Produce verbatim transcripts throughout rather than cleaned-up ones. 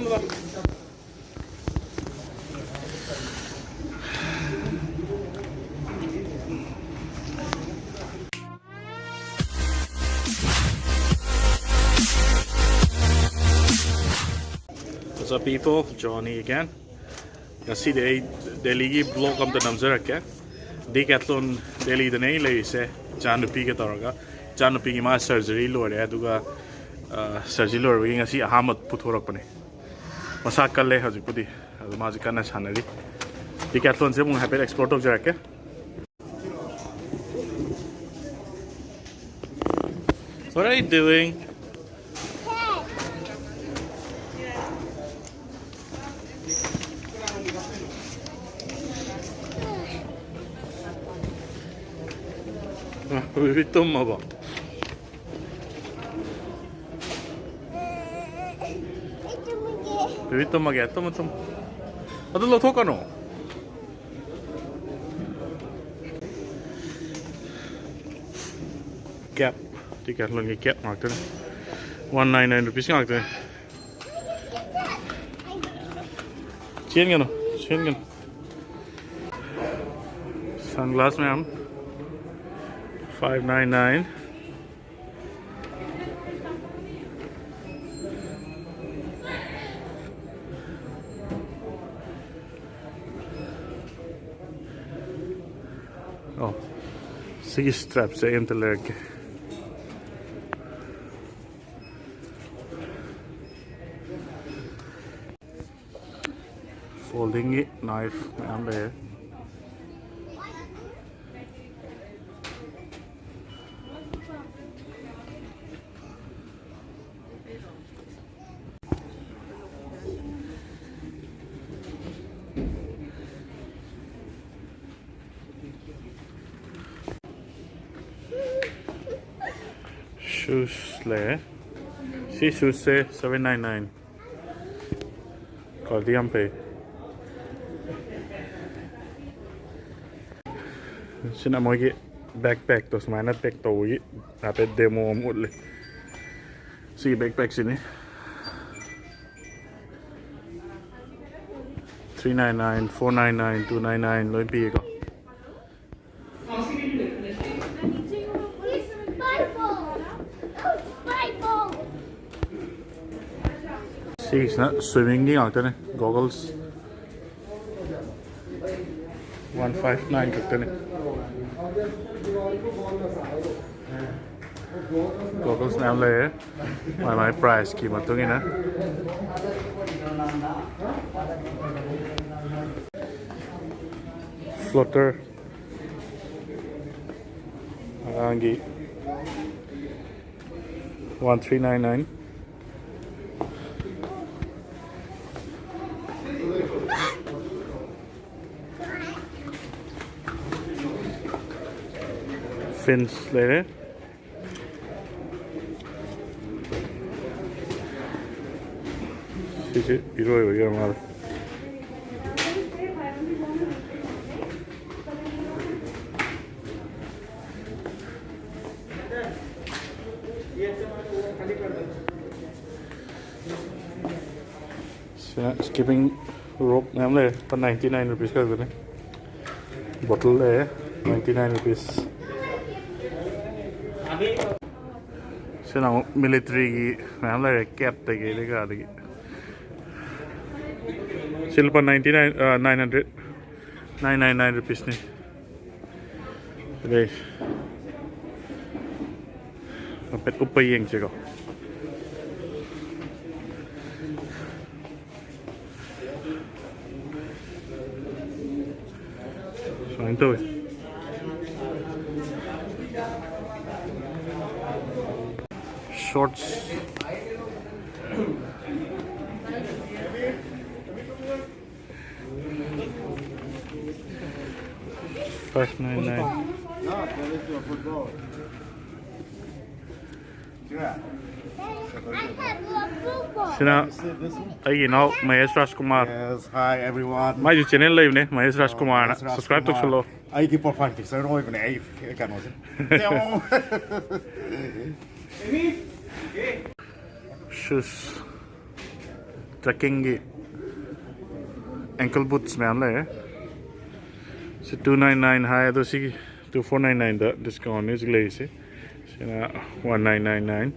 What's up, people? Johnny again. ꯉꯁꯤꯗꯤ ꯑꯩ ꯗꯦꯜꯂꯤꯒꯤ ꯕ꯭ꯂꯣꯒ ꯑꯝꯇ ꯅꯝꯖꯔꯛꯀꯦ꯫ ꯗꯤꯀꯦꯊ꯭ꯂꯣꯟ ꯗꯦꯜꯂꯤꯗꯅꯦ ꯑꯩ ꯂꯩꯔꯤꯁꯦ, ꯏꯆꯥꯅꯨꯄꯤꯒ ꯇꯧꯔꯒ꯫ ꯏꯆꯥꯅꯨꯄꯤꯒꯤ ꯃꯥ ꯁꯔꯖꯔꯤ ꯂꯣꯏꯔꯦ, ꯑꯗꯨꯒ ꯁꯔꯖꯔꯤ ꯂꯣꯏꯔꯕꯒꯤ ꯉꯁꯤ ꯑꯍꯥꯟꯕ ꯄꯨꯊꯣꯔꯛꯄꯅꯦ꯫ ꯃꯁꯥ ꯀꯜꯂꯦ ꯍꯧꯖꯤꯛꯄꯨꯗꯤ, ꯑꯗꯣ ꯃꯥꯁꯦ ꯀꯟꯅ ꯁꯥꯟꯅꯔꯤ꯫ ꯗꯤꯀꯦꯊ꯭ꯂꯣꯟꯁꯦ ꯑꯃꯨꯛ ꯍꯥꯏꯐꯦꯠ ꯑꯦꯛꯁꯄ꯭ꯂꯣꯔ ꯇꯧꯖꯔꯛꯀꯦ꯫ What are you doing? Baby ꯇꯨꯝꯃꯕꯣ? ꯕꯦꯕꯤ ꯇꯨꯝꯃꯒꯦ, ꯇꯨꯝꯃꯣ, ꯇꯨꯝꯃꯣ꯫ ꯑꯗꯨ ꯂꯧꯊꯣꯛꯀꯅꯣ꯫ ꯀꯦꯞ, ꯗꯤꯀꯦꯊ꯭ꯂꯣꯟꯒꯤ ꯀꯦꯞ ꯉꯥꯛꯇꯅꯤ꯫ One nine nine rupees ꯉꯥꯛꯇꯅꯤ꯫ ꯆꯦꯟꯒꯅꯨ, ꯆꯦꯟꯒꯅꯨ꯫ Sunglass ꯃꯌꯥꯝ, five nine nine꯫ ꯑꯣ, ꯁꯤꯒꯤ ꯁ꯭ꯇ꯭ꯔꯦꯞꯁꯦ ꯑꯩ ꯑꯝꯇ ꯂꯩꯔꯛꯀꯦ꯫ ꯐꯣꯜꯗꯤꯡꯒꯤ ꯅꯥꯏꯐ ꯃꯌꯥꯝ ꯂꯩꯔꯦ꯫ Shoes ꯂꯩꯔꯦ꯫ ꯁꯤ shoes ꯁꯦ seven nine nine꯫ Quality ꯌꯥꯝ ꯐꯩ꯫ ꯁꯤꯅ ꯃꯣꯏꯒꯤ backpack ꯇꯣ ꯁꯨꯃꯥꯏꯅ pack ꯇꯧꯕꯒꯤ ꯍꯥꯏꯐꯦꯠ demo ꯑꯃ ꯎꯠꯂꯤ꯫ ꯁꯤꯒꯤ backpack ꯁꯤꯅꯤ꯫ Three nine nine, four nine nine, two nine nine ꯂꯣꯏ ꯄꯤꯌꯦꯀꯣ꯫ ꯁꯤꯒꯤꯁꯤꯅ swimmingꯒꯤ ꯉꯥꯛꯇꯅꯦ꯫ Goggles one five nine ꯈꯛꯇꯅꯦ꯫ Goggles ꯃꯌꯥꯝ ꯂꯩꯔꯦ, ꯃꯥꯏ ꯃꯥꯏ priceꯀꯤ ꯃꯇꯨꯡ ꯏꯟꯅ꯫ Floater ꯑꯉꯥꯡꯒꯤ one three nine nine꯫ Fins ꯂꯩꯔꯦ꯫ ꯁꯤꯁꯦ ꯏꯔꯣꯏꯕꯒꯤ ꯑꯣꯏꯔ ꯃꯥꯜꯂꯦ꯫ ꯁꯤꯅ skipping rope ꯃꯌꯥꯝ ꯂꯩꯔꯦ꯫ ꯂꯨꯄꯥ ninety nine rupees ꯈꯛꯇꯅꯤ꯫ Bottle ꯂꯩꯔꯦ, ninety nine rupees꯫ ꯁꯤꯅ ꯑꯃꯨꯛ militaryꯒꯤ ꯃꯌꯥꯝ ꯂꯩꯔꯦ, capꯇꯒꯤ ꯀꯩꯀꯥꯗꯒꯤ꯫ ꯁꯤ ꯂꯨꯄꯥ ninety nine, nine hundred, nine nine nine rupeesꯅꯤ꯫ ꯑꯗꯩ ꯍꯥꯏꯐꯦꯠ ꯎꯞꯄ ꯌꯦꯡꯁꯤꯀꯣ꯫ ꯁꯨꯃꯥꯏꯅ ꯇꯧꯋꯤ꯫ Shorts꯫ Five nine nine꯫ ꯁꯤꯅ ꯑꯩꯒꯤ ꯏꯅꯥꯎ ꯃꯍꯦꯁ ꯔꯥꯖꯀꯨꯃꯥꯔ꯫ Yes, hi everyone. ꯃꯥꯏꯁꯨ channel ꯂꯩꯕꯅꯦ, ꯃꯍꯦꯁ ꯔꯥꯖꯀꯨꯃꯥꯔꯅ꯫ Subscribe ꯇꯧꯁꯜꯂꯣ꯫ ꯑꯩꯒꯤ profile picture ꯑꯣꯏꯕꯅꯦ, ꯑꯩ ꯀꯩꯅꯣꯁꯦ꯫ Shoes꯫ Trekkingꯒꯤ Ankle boots ꯃꯌꯥꯝ ꯂꯩꯔꯦ꯫ ꯁꯤ two nine nine ꯍꯥꯏ, ꯑꯗꯣ ꯁꯤꯒꯤ two four nine nine ꯗ discount ꯅꯤ ꯍꯧꯖꯤꯛ ꯂꯩꯔꯤꯁꯦ꯫ ꯁꯤꯅ one nine nine nine,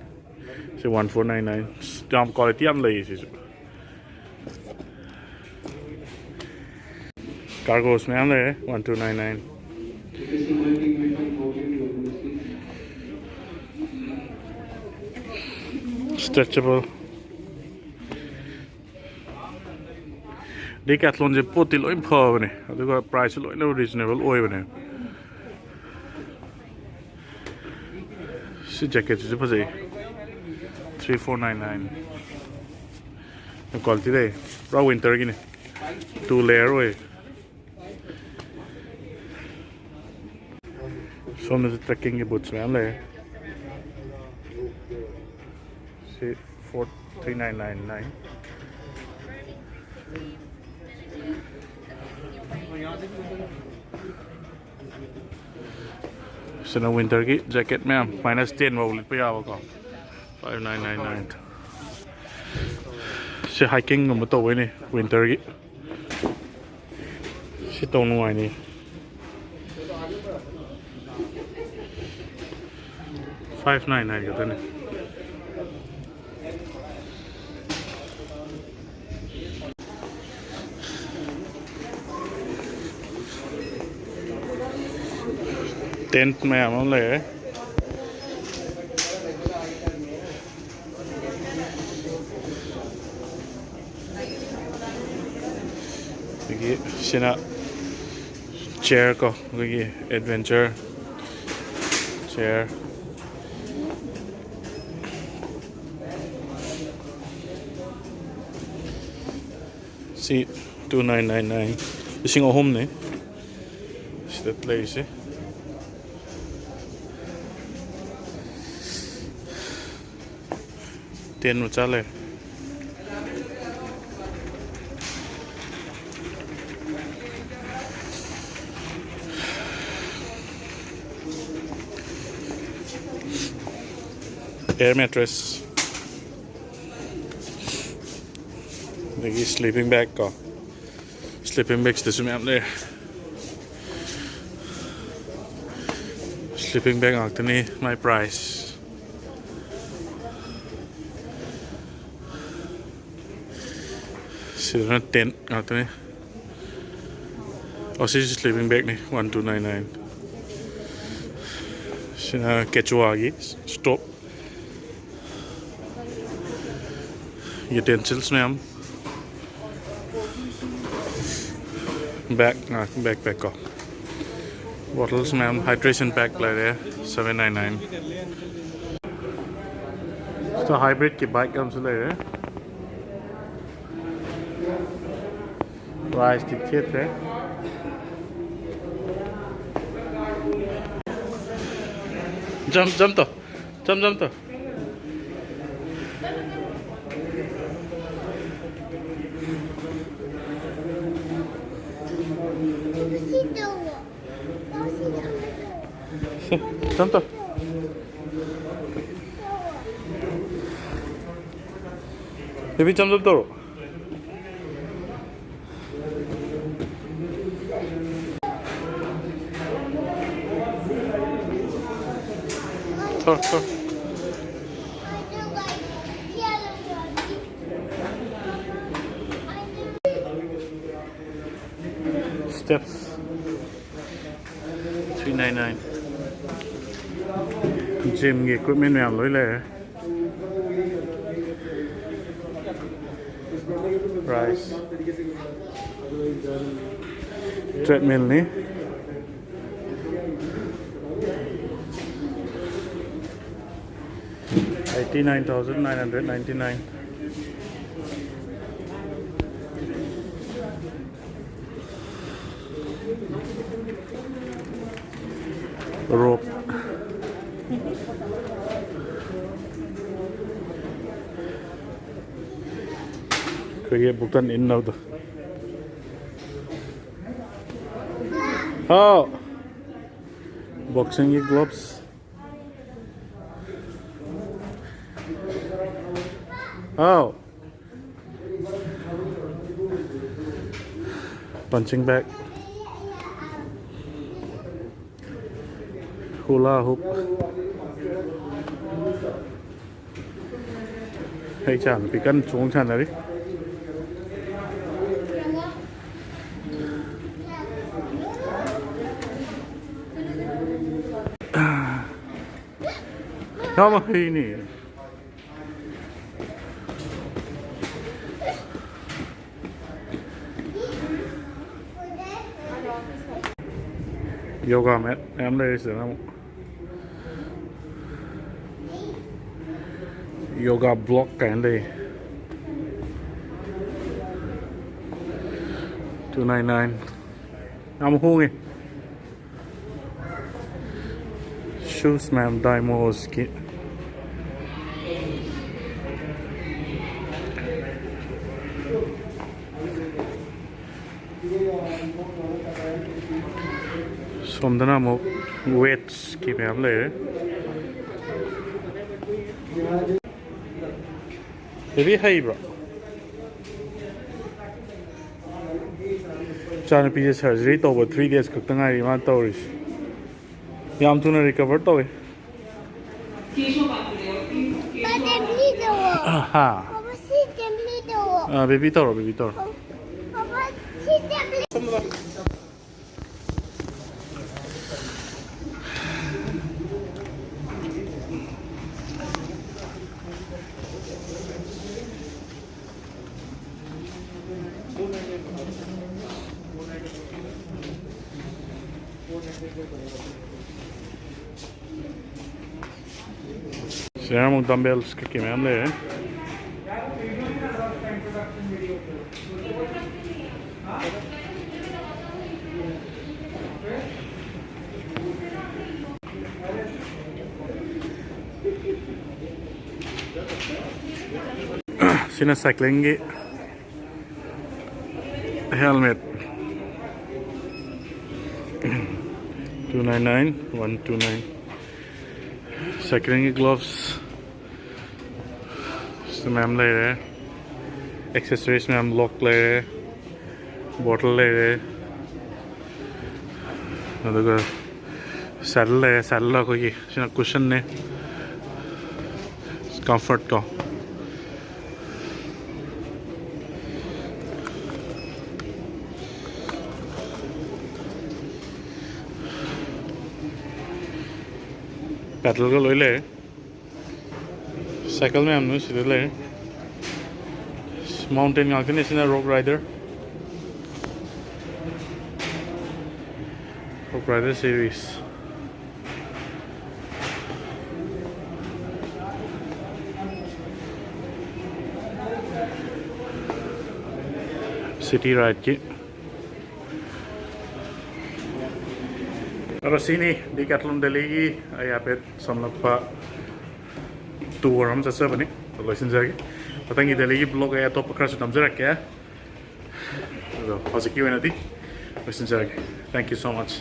ꯁꯤ one four nine nine꯫ ꯌꯥꯝ quality ꯌꯥꯝ ꯂꯩꯌꯦ ꯁꯤꯁꯨ꯫ Cargos ꯃꯌꯥꯝ ꯂꯩꯔꯦ, one two nine nine꯫ Stretchable꯫ Decathlon ꯁꯦ ꯄꯣꯠꯇꯤ ꯂꯣꯏ ꯐꯕꯅꯦ, ꯑꯗꯨꯒ price ꯁꯨ ꯂꯣꯏꯅ reasonable ꯑꯣꯏꯕꯅꯦ꯫ ꯁꯤ jacket ꯁꯤꯁꯨ ꯐꯖꯩ, three four nine nine꯫ Quality ꯂꯩ, ꯄꯨꯔꯥ winter ꯒꯤꯅꯦ, two layer ꯑꯣꯏ꯫ ꯁꯣꯝꯗꯁꯨ trekking ꯒꯤ boots ꯃꯌꯥꯝ ꯂꯩꯔꯦ꯫ ꯁꯤ four three nine nine nine꯫ ꯁꯤꯅ winter ꯒꯤ jacket ꯃꯌꯥꯝ, minus ten ꯐꯥꯎ ꯂꯤꯠꯄ ꯌꯥꯕꯀꯣ, five nine nine nine꯫ ꯁꯤ hiking ꯒꯨꯝꯕ ꯇꯧꯕꯩꯅꯦ winter ꯒꯤ꯫ ꯁꯤ ꯇꯧ ꯅꯨꯡꯉꯥꯏꯅꯤ꯫ Five nine nine ꯈꯛꯇꯅꯤ꯫ Tent ꯃꯌꯥꯝ ꯑꯃ ꯂꯩꯔꯦ꯫ ꯑꯗꯒꯤ ꯁꯤꯅ chair ꯀꯣ, ꯑꯩꯈꯣꯏꯒꯤ adventure chair꯫ ꯁꯤ two nine nine nine, ꯂꯤꯁꯤꯡ ꯑꯍꯨꯝꯅꯤ ꯁꯤꯗ ꯂꯩꯔꯤꯁꯦ꯫ Tent ꯃꯆꯥ ꯂꯩꯔꯦ꯫ Air mattress꯫ ꯑꯗꯒꯤ sleeping bag ꯀꯣ꯫ Sleeping bag ꯁꯤꯗꯁꯨ ꯃꯌꯥꯝ ꯂꯩꯔꯦ꯫ Sleeping bag ꯉꯥꯛꯇꯅꯤ꯫ My price ꯁꯤꯗꯅ tent ꯉꯥꯛꯇꯅꯤ꯫ ꯑꯣ, ꯁꯤꯁꯨ sleeping bagꯅꯤ꯫ One two nine nine꯫ ꯁꯤꯅ Quechua ꯒꯤ stove꯫ Utensils ꯃꯌꯥꯝ꯫ Bag ꯉꯥꯛ backpack ꯀꯣ꯫ Bottles ꯃꯌꯥꯝ꯫ Hydration pack ꯂꯩꯔꯦ꯫ Seven nine nine꯫ ꯁꯤꯗ hybridꯀꯤ bike ꯑꯃꯁꯨ ꯂꯩꯔꯦ꯫ Priceꯇꯤ ꯊꯦꯠꯇ꯭ꯔꯦ꯫ Jump, jump ꯇꯧ꯫ Jump, jump ꯇꯧ꯫ Jump ꯇꯧ꯫ Baby, jump, jump ꯇꯧꯔꯣ꯫ ꯊꯣꯔꯛ, ꯊꯣꯔꯛ꯫ Steps꯫ Three nine nine꯫ Gymꯒꯤ equipment ꯃꯌꯥꯝ ꯂꯣꯏ ꯂꯩꯔꯦ꯫ Price꯫ Treadmillꯅꯤ꯫ Eighty nine thousand nine hundred ninety nine꯫ Rope꯫ ꯑꯩꯈꯣꯏꯒꯤ ꯕꯨꯛꯇꯟ ꯏꯟꯅꯕꯗꯣ꯫ ꯍꯥꯎ꯫ Boxingꯒꯤ gloves꯫ ꯍꯥꯎ꯫ Punching bag, hula hoop, ꯑꯩ ꯏꯆꯥ ꯅꯨꯄꯤ ꯀꯟꯅ ꯆꯣꯡ ꯁꯥꯟꯅꯔꯤ꯫ ꯌꯥꯝ ꯍꯩꯅꯦ꯫ Yoga mat ꯃꯌꯥꯝ ꯂꯩꯔꯦ ꯁꯤꯗꯅ ꯑꯃꯨꯛ꯫ Yoga block ꯀꯥꯏꯅ ꯂꯩ꯫ Two nine nine꯫ ꯌꯥꯝ ꯍꯣꯡꯉꯦ꯫ Shoes ꯃꯌꯥꯝ Dymosꯀꯤ꯫ ꯁꯣꯝꯗꯅ ꯑꯃꯨꯛ weights ꯀꯤ ꯃꯌꯥꯝ ꯂꯩꯔꯦ꯫ Baby, ꯍꯩꯕ꯭ꯔꯣ? ꯏꯆꯥꯅꯨꯄꯤꯁꯦ surgery ꯇꯧꯕ three days ꯈꯛꯇ ꯉꯥꯏꯔꯤ ꯃꯥꯅ ꯇꯧꯔꯤꯁꯦ꯫ ꯌꯥꯝ ꯊꯨꯅ recover ꯇꯧꯋꯦ꯫ ꯍꯥ꯫ Baby ꯇꯧꯔꯣ, baby ꯇꯧꯔꯣ꯫ ꯁꯤꯗ ꯑꯃꯨꯛ dumbbells ꯀꯩꯀꯩ ꯃꯌꯥꯝ ꯂꯩꯔꯦ꯫ ꯁꯤꯅ cyclingꯒꯤ helmet꯫ Two nine nine, one two nine꯫ Cyclingꯒꯤ gloves ꯁꯤ ꯃꯌꯥꯝ ꯂꯩꯔꯦ꯫ Accessories ꯃꯌꯥꯝ, lock ꯂꯩꯔꯦ꯫ ꯕꯣꯇꯜ ꯂꯩꯔꯦ, ꯑꯗꯨꯒ ꯁꯦꯗꯜ ꯂꯩꯔꯦ꯫ ꯁꯦꯗꯜ ꯑꯩꯈꯣꯏꯒꯤ ꯁꯤꯅ ꯀꯨꯁꯟꯅꯦ, ꯀꯝꯐꯔꯠ ꯀꯣ꯫ ꯄꯦꯗꯜꯒ ꯂꯣꯏ ꯂꯩꯔꯦ꯫ ꯁꯥꯏꯀꯜ ꯃꯌꯥꯝꯗꯨ ꯁꯤꯗ ꯂꯩꯔꯦ꯫ ꯃꯥꯎꯟꯇꯦꯟ ꯉꯥꯛꯇꯅꯦ꯫ ꯁꯤꯅ rock rider, rock rider series. City ꯔꯥꯏꯗꯀꯤ꯫ ꯑꯗꯣ ꯁꯤꯅꯤ ꯗꯤꯀꯦꯊ꯭ꯂꯣꯟ ꯗꯦꯜꯂꯤꯒꯤ ꯑꯩ ꯍꯥꯏꯐꯦꯠ ꯁꯝꯂꯞꯄ ꯇꯨꯔ ꯑꯃ ꯆꯠꯆꯕꯅꯤ꯫ ꯑꯗꯣ ꯂꯣꯏꯁꯤꯟꯖꯔꯒꯦ꯫ ꯃꯊꯪꯒꯤ ꯗꯦꯜꯂꯤꯒꯤ ꯕ꯭ꯂꯣꯒ ꯑꯩ ꯑꯇꯣꯞꯄ ꯈꯔꯁꯨ ꯅꯝꯖꯔꯛꯀꯦ꯫ ꯑꯗꯣ ꯍꯧꯖꯤꯛꯀꯤ ꯑꯣꯏꯅꯗꯤ ꯂꯣꯏꯁꯤꯟꯖꯔꯒꯦ꯫ Thank you so much꯫